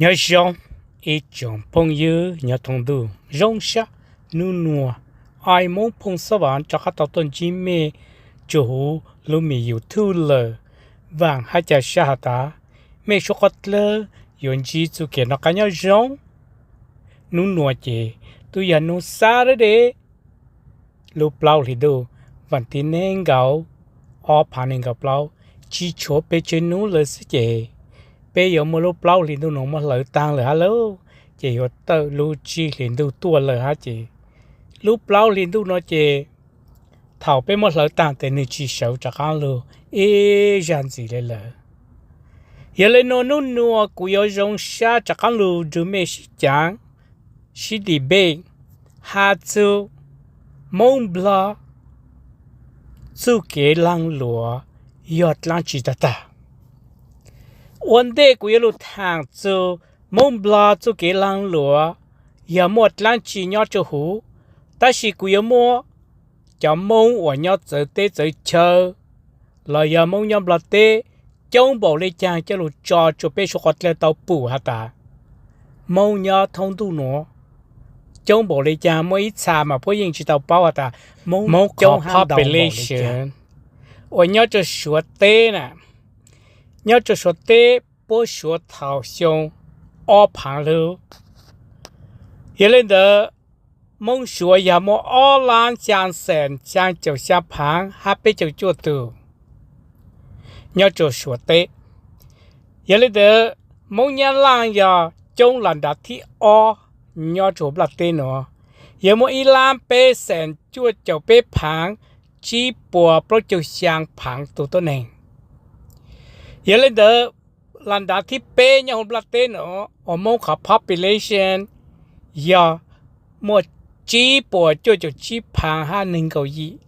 Nyob zoo ib tsoom phooj ywg nyob thoob ntuj, zoo sab hnub nua, ai Moob Phooj Xab Vam rov qab tau tuaj ntsib mej tsuas huv lub me YouTube lawm. Vaam hab ca sab has tas mej suav qhov dlawg yuav ntsib txuj kev noj qab nyob zoo. Hnub nua ces tub yog nub Saturday, lub plaub hlis ntuj, vas thib nees nkaum, ob phav nees nkaum plaub, tsis tshuav pes tsawg nub lawm xwb ces peb yuav muaj lub plaub hlis ntuj no muab hlawv taag lawm hab lauj, ces yuav tawm lub tsib hlis ntuj tuaj lawm hab ces lub plaub hlis ntuj no ces thaum peb muab hlawv taag tes nwg tsis sawv rov qaab lug ib zag ntxiv le lawm. Yog le nuav hnub nua kuv yuav zoo sab rov qaab lug nrug mej sib caav, sib debate hab txug Moob Nplog txuj kev laag luam yog dlaab tsi tag tag. Ua ntej kuv yuav lug thaam txug Moob Nplog txuj kev laag luam yog muaj dlaab tsi nyob rua huv, tab sis kuv yuav muab cov Moob uas nyob txawv teb txawv chaw los yog Moob nyob Nplog teb coob npaum le caag coj lug tso rua peb suav qhov dlawg tau pum has tas Moob nyob thoob ntuj nuav coob npaum le caag. Muaj ib txha mas puab yeej tsis tau paub has tas Moob coob hab ntau npaum le caag uas nyob rua Suav teb na, nyob rua Suav teb puab suav thaum xyoo ob phaav lug. Yog le ntawd, Moob Suav yog muaj ob lab xyaa xees xyaa caum xyaa phaav hab peb caug cuaj tug nyob rua Suav teb. Yog le ntawd, Moob Nyab Laaj yog coob las nrad thib ob nyob rua nplaj teb nuav, yog muaj ib lab peb xees cuaj caum peb phaav tsib puas plaub caug xyaa phaav tug tuab neeg. Yog le ntawd, las nrad thib peb nyob huv nplaj teb nuav uas Moob qhov population yog muaj tsib puas cuaj caum tsib phaav hab nees nkaum yim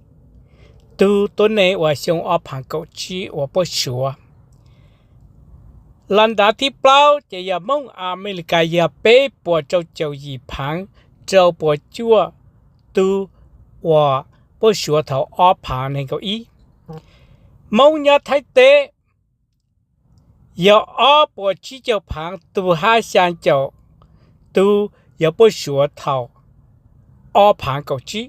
tug tuab neeg uas xyoo ob phaav kaum tsib uas puab suav. Las nrad thib plaub ces yog Moob Amelikas yog peb puas rau caum yim phaav rau puas cuaj tug uas puab suav thaum ob phaav nees nkaum ib. Moob nyob Thaib teb yog ob puas tsib caug phaav tug hab xyaa caum tug yog puab suav thaum ob phaav kaum tsib.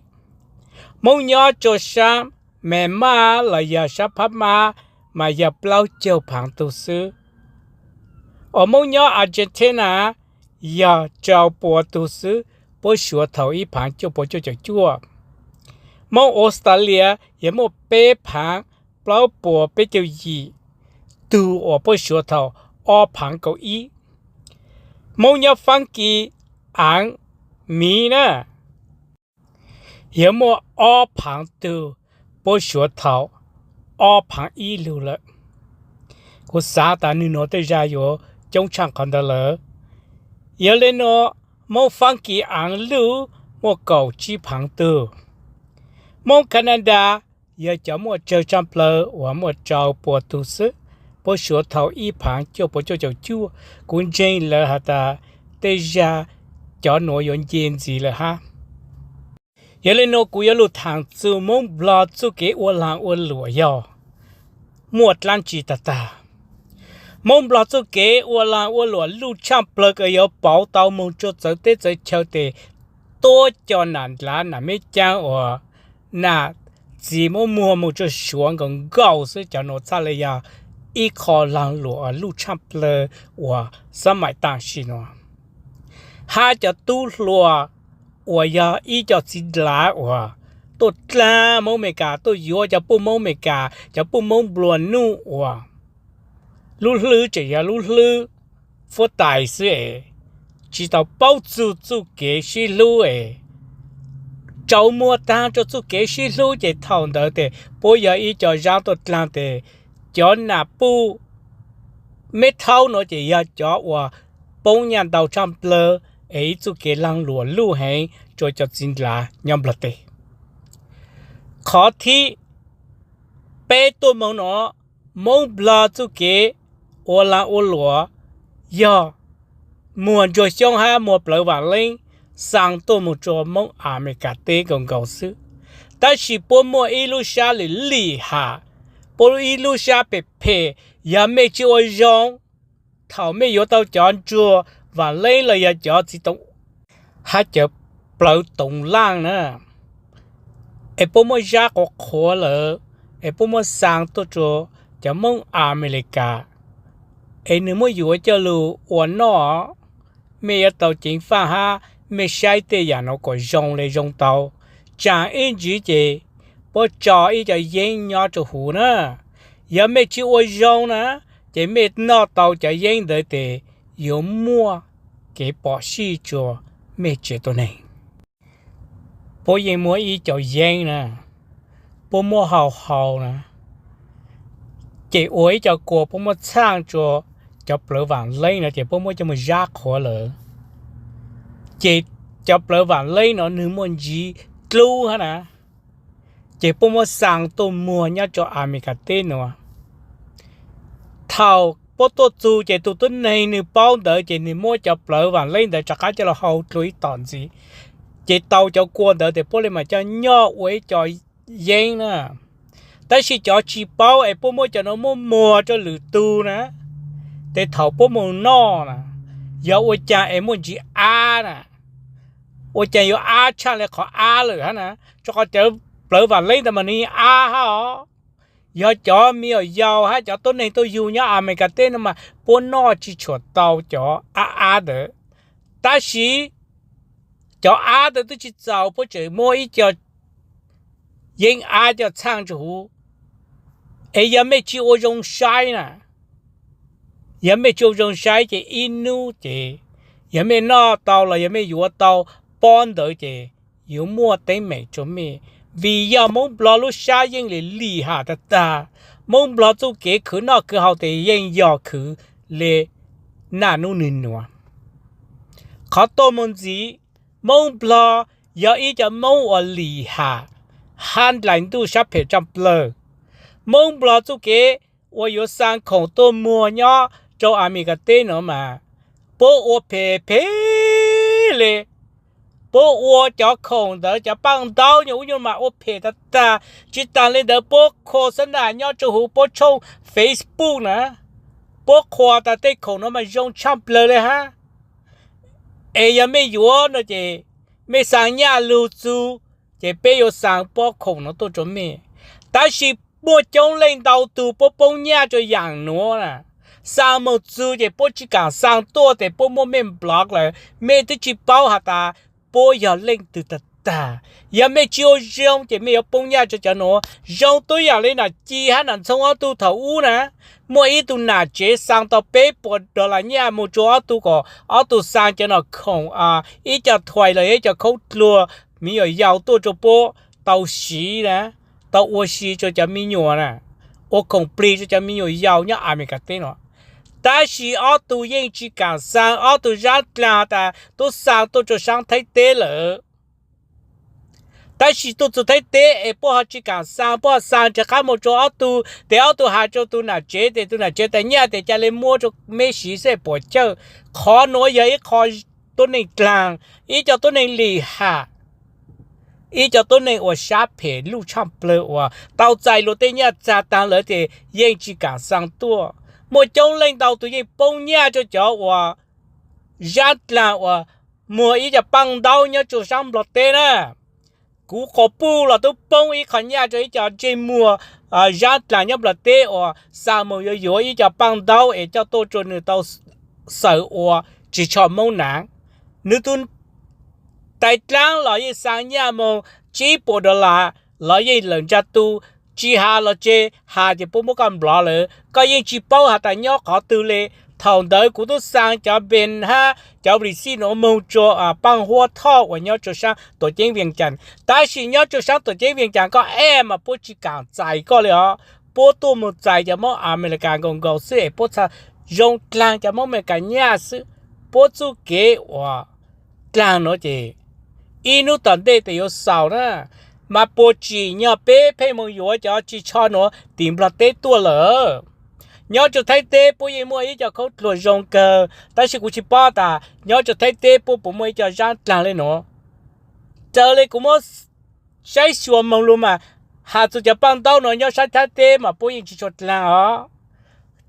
Moob nyob rua saab Myanmar los yog saab Phab Mab mas yog plaub caug phaav tug xwb. Uas Moob nyob Argentina yog rau puas tug xwb, puab suav thaum ib phaav cuaj puas cuaj caum cuaj. Moob Australia yog muaj peb phaav plaub puas peb caug yim tug uas puab suav thaum ob phaav kaum ib. Moob nyob Faab Kis Aav, Miv na, yog muaj ob phaav tug puab suav thaum ob phaav ib lug lawm. Kuv xaav tas nwg nuav tej zag yuav coob tshaaj qhov ntawd lawm. Yog le nuav, Moob Faab Kis Aav Luj muaj kaum tsib phaav tug. Moob Canada yog cov muaj tsawg tshaaj plawg uas muaj rau puas tug xwb, puab suav thaum ib phaav cuaj puas cuaj caum cuaj. Kuv ntseeg lawm has tas tej zag cov nuav yuav nce ntxiv lawm hab. Yog le nuav kuv yuav lug thaam txug Moob Nplog txuj kev ua laag ua luam yog muaj dlaab tsi tag tag. Moob Nplog txuj kev ua laag ua luam luj tshaaj plawg kws yuav pauv tau moog rua txawv teb txawv chaw tes tuab co nam ndlav nam meb caab uas nam txiv muab muag moog rua Suav nkaus nkaus xwb. Cov nuav txhaj le yog ib qho laag luam luj tshaaj plawg uas xab maim taam sim nuav. Hab cov tub hluas uas yog ib co txiv ndlav uas tuaj dlaag Moob Amelikas, tuaj yuav cov puj Moob Amelikas, cov puj Moob nplua nuj uas lub hlwb tseem yog lub hlwb fuab tais xwb es tsis tau paub txug txuj kev sib hlub es rau muag taag rua txuj kev sib hlub ces thaum ntawd tes puab yog ib co zaab tuaj dlaag tes cov nam puj meb thaub nuav ces yog cov uas poob nyaj ntau tshaaj plawg es ib txuj kev laag luam luj heev rua cov txiv ndlav nyob Nplog teb. Qhov thib peb tuaj moog nuav, Moob Nplog txuj kev ua laag ua luam yog muag ntsuag xyoob hab muag plawv vaam leeb xaa tuaj moog rua Moob Amelikas teb nkaus nkaus xwb. Tab sis puab muaj ib lub sab lwm lim ham, puab ib lub sab phem phem, yog mej tsis ua zoo, Thaum mej yuav tau cov ntsuag Vaam Leeb los yog cov txiv toov hab cov plawv toov laaj na, es puab muab zab qhuav qhuav lawm, es puab muab xaa tuaj rua cov Moob Amelikas, es nwg muab yuav coj lug ua noj, mej yuav tau ceev faaj hab mej saib tej yaam nuav kuas zoo le zoo tau. Tsaam ib ntsis ces puab tso ib co yeeb nyob rua huv na. Yog mej tsi ua zoo na, ces mej noj tau cov yeeb ntawd tes yuav muaj kev pom sij rua mej tsev tuab neeg. Puab yeej muaj ib co yeeb na, puab muab hau hau na, ces ua ib co kua puab muab txhaaj rua cov plawv Vaam Leeb no ces puab muab coj moog zab qhuav lawm. Ces cov plawv Vaam Leeb no nwg muaj ntsis dlub hab na, ces puab muab xaa tuaj muag nyob rua Amelikas teb nuav. Thaum puab tuaj txug ces tug tuab neeg nwg paub ntawd ces nwg muab cov plawv Vaam Leeb ntawd rov qab coj los hau dlua ib tom ntxiv, ces tau cov kua ntawd tes puab le maam coj nyoj ua ib co yeeb na. Tab sis cov tsi paub es puab muab cov nuav muab muag rua lwm tug na, tes thaum puab moog noj na, yog ua caag es muaj ntsis ab na, ua caag yuav ab tshaaj le qhov ab lawm hab na, rua qhov cov plawv Vaam Leeb ntawd mas nwg ab hab os. Yog cov me nyuam yaus hab cov tuab neeg tuaj yug nyob Amelikas teb no mas puab noj tsi tshua tau cov ab ab ntawd. Tab sis cov ab ntawd twb tsi txaus, puab tseem muab ib co yeeb ab coj txhaaj rua huv. Es yog mej tsi ua zoo saib na, yog mej tsi ua zoo saib ces ib nub ces yog mej noj tau los yog mej yuav tau pob ntawd ces yuav muaj teeb meem rua mej. Vim yog Moob Nplog lub sab yeej le lim ham tag tag, Moob Nplog txuj kev khwv noj khwv haus tes yeej yog khwv le naj nub nwg nuav. Qhov tuaj moog ntxiv, Moob Nplog yog ib co Moob uas lim ham hab dlais ntuj sab phem tshaj plawg. Moob Nplog txuj kev uas yuav xaa khoom tuaj muag nyob rua Amelikas teb nuav mas puab ua phem phem le. Puab ua cov khoom ntawd cov paaj ntaub nyuag ub nyuag mas ua phem tag tag. Tsi taag le ntawd puab qhuas xab nam nyob rua huv puab tshooj Facebook na, puab qhuas tas tej khoom nuav mas zoo tshaj plawg le hab. Es yog mej yuav no ces mej xaa nyaj lug txug, ces peb yuav xaa pob khoom nuav tuaj rua mej. Tab sis muaj coob leej ntau tug puab poob nyaj rua yaam nuav na, xaa moog txug ces puab tsi kaam xaa tuaj tes puab muab mej block lawm, mej twb tsi paub has tas puab yog leej twg tag tag. Yog mej tsi ua zoo ces mej yuav poob nyaj rua cov nuav. Zoo tuab yaam le Nam Ci hab Nam Ntxhoo ob tug thaum ub na, muaj ib tug nam tsev xaa tau peb puas dollar nyaj moog rua ob tug kom ob tug xaa cov nom khoom, ib co thuais los yog ib co khaub dluag me nyuam yaus tuaj rua puab tau siv na, tau ua si rua cov me nyuam na, ua khoom plig rua cov me nyuam yaus nyob Amelikas teb no. Tab sis ob tug yeej tsi kaam xaa, ob tug zab dlaag tas tub xaa tuaj rua saab Thaib teb lawm. Tab sis tuaj txug Thaib teb es puab ho tsi kaam xaa, puab ho xaa rov qab moog rua ob tug, tes ob tug has rua tug nam tsev, tes tug nam tsev tas nyaj tes ca le muab rua meb siv xwb puas cawj. Qhov nuav yog ib qho tuab neeg dlaag, ib co tuab neeg lim ham, ib co tuab neeg uas sab phem luj tshaj plawg uas tau txais luag tej nyaj txag taag lawm tes yeej tsi kaam xaa tuaj. Muaj coob leej ntau tug yeej poob nyaj rua cov uas zab dlaag uas muag ib co paaj ntaub nyob rua saab Nplog teb na. Kuv quas puj los tub poob ib qho nyaj rua ib co ntsej muag zab dlaag nyob Nplog teb uas xaa moog yuav yuav ib co paaj ntaub es coj tuaj rua nwg tau xaws ua ris tsho Moob Naav. Nwg tug tais dlaab los yeej xaa nyaj moog tsib puas dollar los yeej lawm ntsag tu. Tsi has los tseg, has ces puab muab koj nplov lawm, koj yeej tsi paub has tas nyob qhov twg le. Thaum ntawd kuv tub xaa cov npe hab cov receipt nuav moog rua paaj huab thoj uas nyob rua saab tuam ceeb Vias Cas. Tab sis nyob rua saab tuam ceeb Vias Cas koj ej mas puab tsi kaam txais koj le os. Puab tuaj moog txais cov Moob Amelikas nkaus nkaus xwb es puab txhaj zoo dlaag cov Moob Amelikas nyaj xwb. Puab txuj kev uas dlaag nuav ces ib nub tom ntej tes yuav xaus na. Mas puas tsim nyog peb pheej moog yuav cov ris tsho nuav tim Nplog teb tuaj lawm? Nyob rua Thaib teb puab yeej muaj ib co khaub dluag zoo kawg, tab sis kuv tsi paub tas nyob rua Thaib teb puab puas muaj ib co zab dlaag le nuav. Raws le kuv muab saib xyuas moog lug mas, has txug cov paaj ntaub nuav nyob saab Thaib teb mas puab yeej tsi tshua dlaag os.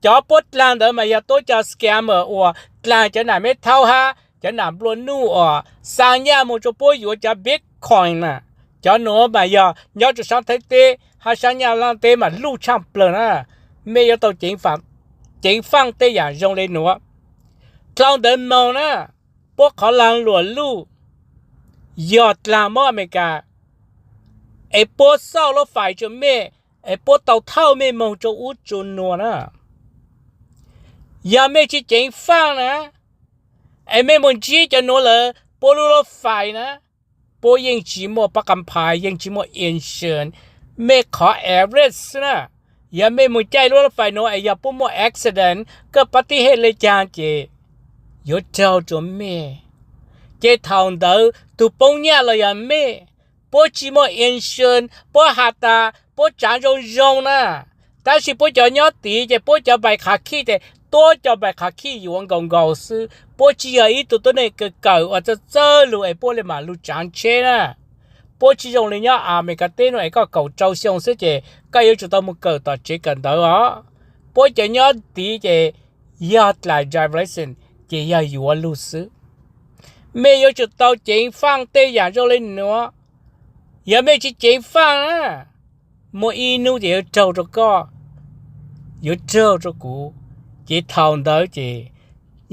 Cov puab dlaag ntawd mas yog tuab cov scammer uas dlaag cov nam meb thaub hab cov nam nplua nuj uas xaa nyaj moog rua puab yuav cov Bitcoin na. Cov nuav mas yog nyob rua saab Thaib teb hab saab Nyaj Laaj teb mas luj tshaaj plawg na. Mej yuav tau ceev faaj tej yaam zoo le nuav. Dlhau ntawd moog na, puab qhov laag luam luj yog dlaag mob Amelikas es puab xauj lub fais rua mej, es puab tau thauj mej moog rua ub rua nuav na. Yog mej tsi ceev faaj na, es mej moog ntsib cov nuav lawm puab lub lub fais na, puab yeej tsi muaj pab qas phais, yeej tsi muaj insurance. Mej qhov average xwb na, yog mej moog caij lub lub fais nuav es yog puab muaj accident, koj pab tib hej le caag ces yuav raug rua mej. Ces thaum ntawd tug poob nyaj los yog mej. Puab tsi muaj insurance, puab has tas puab tsaav zoo zoo na, tab sis puab cov nyob tid ces puab cov npaim qhav khij ces tuab cov npaim qhav khij yuav nkaus nkaus xwb. Puab tsi yog ib tug tuab neeg kawm kawm uas txawj txawj lug es puab le maam lug tsaav tsheb na. Puab tsi zoo le nyob Amelikas teb nuav es koj kaum rau xyoo xwb ces koj yuav tsum tau moog kawm tom tsev kawm ntawv os. Puab cov nyob tid ces yog dlais driver license ces yog yuav lug xwb. Mej yuav tsum tau ceev faaj tej yaam zoo le nuav. Yog mej tsi ceev faaj na, muaj ib nub ces yuav raug rua koj, yuav raug rua kuv. Ces thaum ntawd ces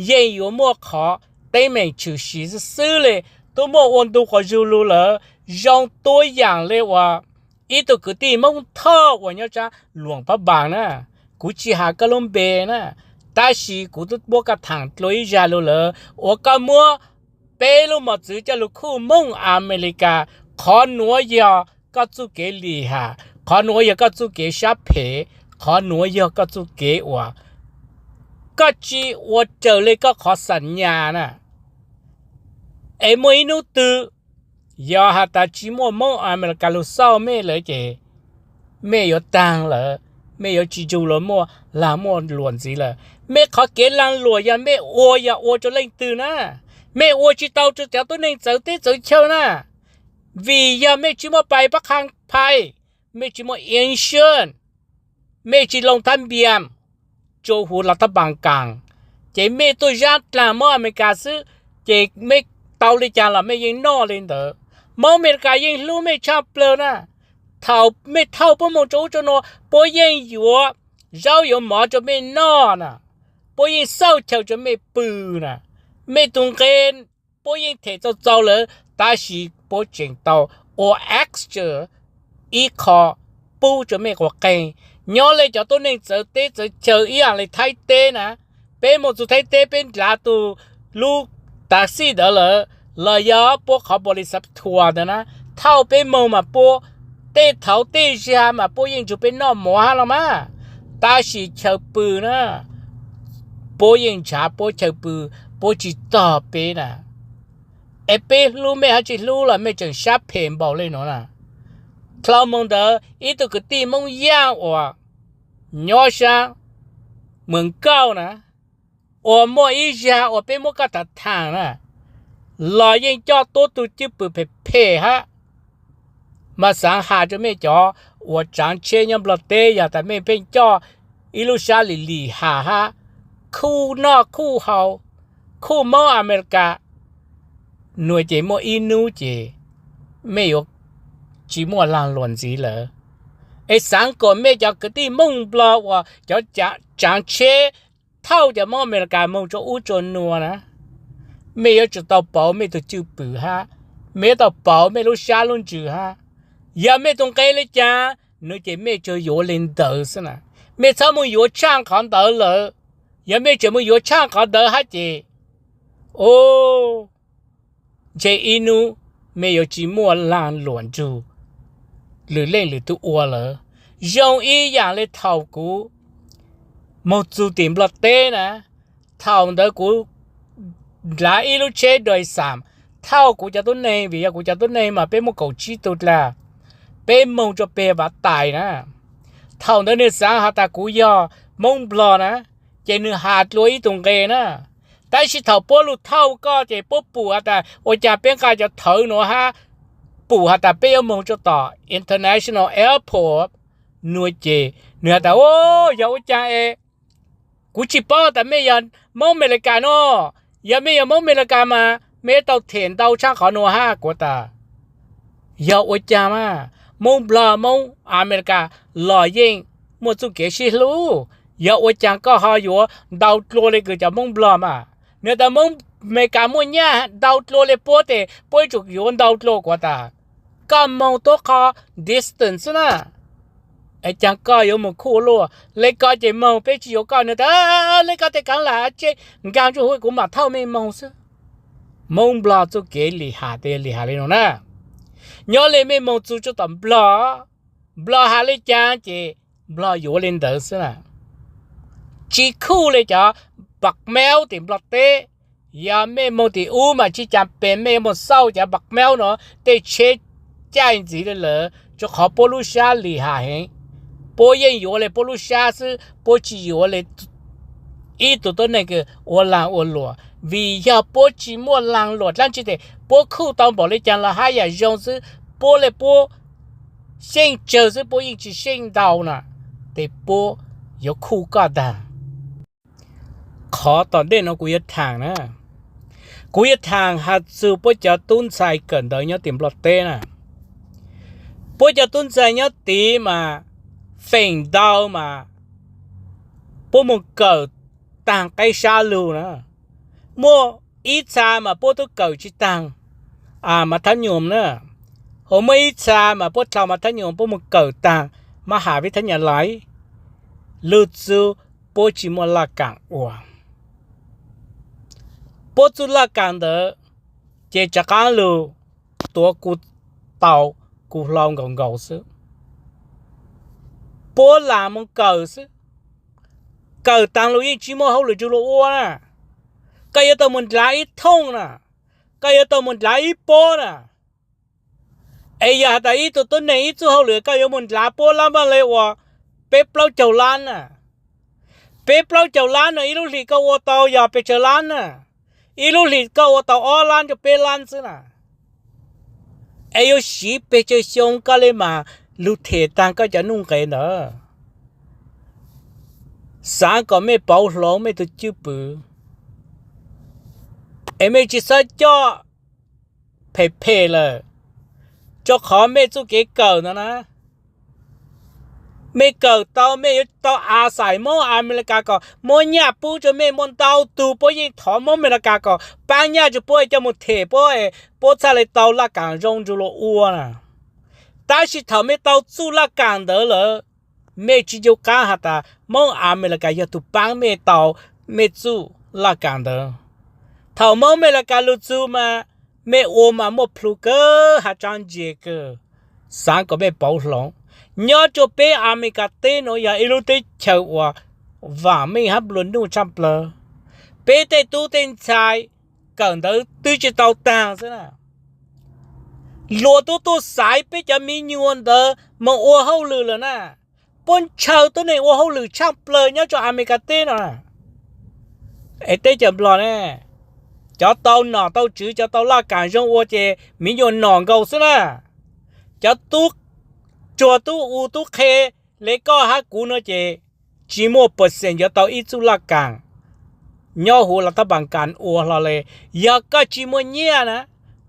yeej yuav muaj qhov teeb meem tshwm sim xwb xwb le. Tub muaj ua ntu quas zug lug lawm, zoo tuab yaam le uas ib tug kwv tij Moob Thoj uas nyob saab Luam Phab Npaas na, kuv tsi has koj lub npe na, tab sis kuv tub muab koj thaam dlua ib zag lug lawm uas koj muab peb lub mos txwv coj lug khuj Moob Amelikas. Qhov nuav yog koj txuj kev lim ham, qhov nuav yog koj txuj kev sab phem, qhov nuav yog koj txuj kev uas koj tsi ua raws le koj qhov xam nyas na. Es muaj ib nub twg yog has tas tsi muaj Moob Amelikas lug xauj mej lawm ces mej yuav taag lawm, mej yuav tsi nrug luas muaj laag muaj luam ntxiv lawm. Mej qhov kev laag luam yog mej ua yog ua rua leej twg na? Mej ua tsi tau rua cov tuab neeg txawv teb txawv chaw na, vim yog mej tsi muaj pab qas phais, mej tsi muaj insurance, mej tsi loo thab npias rua huv los thab npaas kaas, ces mej tuaj zaab dlaag Moob Amelikas xwb, ces mej tau le caag los mej yeej noj le ntawd. Moob Amelikas yeej hlub mej tshaaj plawg na. Thaum mej thauj puab moog rua ub rua nuav, puab yeej yuav zaub yuav mov rua mej noj na, puab yeej xauj chaw rua mej pw na. Mej tug nqe puab yeej them txaus txaus lawm, tab sis puab tseem tau ua extra ib qho pub rua mej quas qeeg. Nyob le cov tuab neeg txawv teb txawv chaw ib yaam le Thaib teb na, peb moog txug Thaib teb peb ndlav tug lub taxi ntawd lawm, los yog puab qhov npaus lis xav thuas ntawd na, thauj peb moog mas puab tej thaum tej zag mas puab yeej nrug peb noj mov hab los mas, tab sis chaw pw na, puab yeej nrhav puab chaw pw, puab tsi tog peb na. Es peb hlub mej hab tsi hlub los mej tseem sab phem npaum le nuav na. Dlhau moog ntawd ib tug kwv tij Moob Yaaj uas nyob saab Moos Kauj na, uas muaj ib zag uas peb muab koj tham thaam na, los yeej coj tuab tug cwj pwm phem phem hab. Mas xaav has rua mej cov uas tsaav tsheb nyob Nplog teb, yog tas mej pheej coj ib lub sab lim lim ham hab khuj noj khuj haus, khuj Moob Amelikas, nuav ces muaj ib nub ces mej yuav tsi muaj laag luam ntxiv lawm. Es xaav kuas mej cov kwv tij Moob Nplog uas cov tsaav tsheb thauj cov Moob Amelikas moog rua ub rua nuav na, mej yuav tsum tau pauv mej tug cwj pwm hab, mej yuav tau pauv mej lub sab lub ntsws hab. Yog mej tug nqe le caag, nuav ces mej tsuas yuav le ntawd xwb na. Mej txhob moog yuav tshaaj qhov ntawd lawm. Yog mej tseem moog yuav tshaaj qhov ntawd hab ces, o, ntshe ib nub mej yuav tsi muaj laag luam nrug lwm leej lwm tug ua lawm. Zoo ib yaam le thaum kuv moog txug tim Nplog teb na, thaum ntawd kuv ndlav ib lub tsheb dais xam thauj kuv cov tuab neeg, vim yog kuv cov tuab neeg mas peb muaj kaum tsib tug dlaag, peb moog rua peg Vav Tais na. Thaum ntawd nwg xaav has tas kuv yog Moob Nplog na, ces nwg has dlua ib tug nqe na. Tab sis thaum puab lug thauj koj ces puab pum has tas ua caag peb nqaj cov thawv nuav hab, pum has tas peb yuav moog rua tom International Airport nuav ces nwg has tas, o, yog ua caag es Kuv tsis paub tas mej yog Moob Amelikas no. Yog mej yog Moob Amelikas mas mej tau them ntau tshaj qhov nuav hab kuv tas. Yog ua caag mas Moob Nplog Moob Amelikas los yeej muaj txuj kev sib hlub. Yog ua caag koj ho yuav ntau dlua le kws cov Moob Nplog mas? Nwg tas Moob Amelikas muaj nyaj ntau dlua le puab tes puab yuav tsum yuav ntau dlua kuv tas. Koj moog tuab qho distance xwb na. Es caag koj yuav moog khuj luaj le ko ces moog, peb tsis yuav koj. Nwg tas le ko tes kaav lam tseb nkaag tsuj huv kuv mam thauj mej moog xwb. Moob Nplog txuj kev lim ham tes lim ham le nuav na. Nyob le mej moog txug tsuj tom Nplog, Nplog has le caag ces Nplog yuav le ntawd xwb na. Tsis khuj le cov pam meub tim Nplog teb. Yog mej moog tim ub mas tsis caag pes mej yuav moog xauj cov pam meub no tej tsheb caij ntxiv le lawm, rua qhov puab lub sab lim ham heev. Puab yeej yuav le puab lub sab xwb, puab tsis yuav le ib tug tuab neeg kws ua laag ua luam, vim yog puab tsis muaj laag luam dlaab tsi tes puab khuj tau npaum le caag los hab yam zoo xwb, puab le puab xyeej tsawg xwb, puab yeej tsis xyeej ntau na, tes puab yuav khuj koj taag. Qhov tom ntej no kuv yuav thaam na, kuv yuav thaam has txug puab cov tub ntxhais kawm ntawv nyob tim Nplog teb na. Puab cov tub ntxhais nyob tid mas feem ntau mas puab moog kawm taag qeb sab lug na. Muaj ib txha mas puab tub kawm tsis taag mas thab nyuam na, ho muaj ib txha mas puab dlhau mas thab nyuam puab moog kawm taag mas has vib thab nyas lais. Lug txug puab tsis muaj laj kaam ua. Puab txuj laj kaam ntawd ces rov qaab lug tuav kuv tau kuv hlau nkaus nkaus xwb. Puab lam moog kawm xwb, kawm taag lug yeej tsis muaj hauj lwm nrug luag ua na. Koj yuav tau moog ndlav ib thooj na, koj yuav tau moog ndlav ib pob na. Es yog has tas ib tug tuab neeg ib txuj hauj lwm koj yuav moog ndlav puab lab npaj le uas peb plaub caug lab na. Peb plaub caug lab no ib lub hlis koj ua tau yog pes tsawg lab na? Ib lub hlis koj ua tau ob lab rua peb lab xwb na. Es yuav siv pes tsawg xyoo koj le mas lug them taag koj cov nuj nqes ntawd? Xaav kom mej pauv hloov mej tug cwj pwm, es mej tsis txhob coj phem phem lawm, rua qhov mej txuj kev kawm ntawd na, mej kawm tau mej yuav tau a xais Moob Amelikas kom muab nyaj pub rua mej. Muaj ntau tug puab yeej thov Moob Amelikas kom paab nyaj rua puab coj moog them puab es puab txhaj le tau laj kaam zoo nrug luag ua na. Tab sis thaum mej tau txuj laj kaam ntawd lawm, mej tsis ncu qaab has tas Moob Amelikas yog tug paab mej tau mej txuj laj kaam ntawd. Thaum Moob Amelikas lug txug mas mej ua mas muaj plhu kawg, has tsaa ntses kawg. Xaav kom mej pauv hloov, nyob rua peb Amelikas teb nuav yog ib lub teb chaws uas vaam meej hab nplua nuj tshaj plawg. Peb tej tub tej ntxhais kawm ntawv twb tsis tau taag xwb na. Luag tub tuaj xaiv peb cov miv nyuas ntawd moog ua hauj lwm lawm na. Puab ntshaw tuab neeg ua hauj lwm tshaj plawg nyob rua Amelikas teb no. Es teb chaws Nplog ne, cov tau nom tau tswv, cov tau laj kaam zoo ua ces miv nyuas nom nkaus xwb na. Cov tub ruag tub u tub qhe le koj hab kuv no ces tsis muaj percent yuav tau ib txuj laj kaam nyob huv los thab npas kas ua hlo le. Yog koj tsis muaj nyiaj na,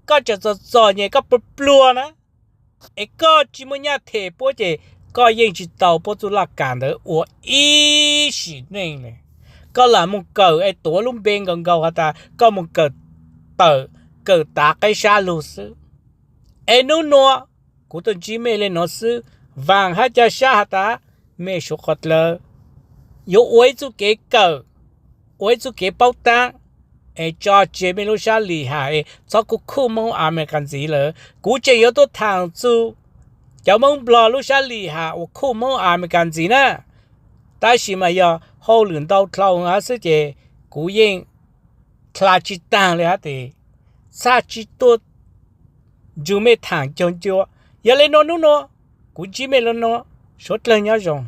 koj tseem txom txom nyem koj pluag pluag na, es koj tsis muaj nyaj them puab ces koj yeej tsis tau puab txuj laj kaam ntawd ua ib sim neej le. Koj lam moog kawm es tuav lub npe nkaus nkaus has tas koj moog kawm tawm, kawm tav qeb sab lug xwb. Es nub nua kuv tuaj ntsib mej le nuav xwb, vaam hab ca sab has tas mej suav qhov dlawb yuav ua ib txuj kev kawm, ua ib txuj kev paub taab, es tso tseg mej lub sab lim ham es txhob khuj khuj Moob Amelikas ntxiv lawm. Kuv tseem yuav tuaj thaam txug cov Moob Nplog lub sab lim ham uas khuj Moob Amelikas ntxiv na. Tab sis mas yog hauj lwm ntau dlhau hab xwb ces kuv yeej dlha tsis taag le hab tes txhaj tsis tuaj nrug mej thaam caug ncua. Yog le nuav nub nua kuv ntsib mej le nuav, suav dlawg nyob zoo.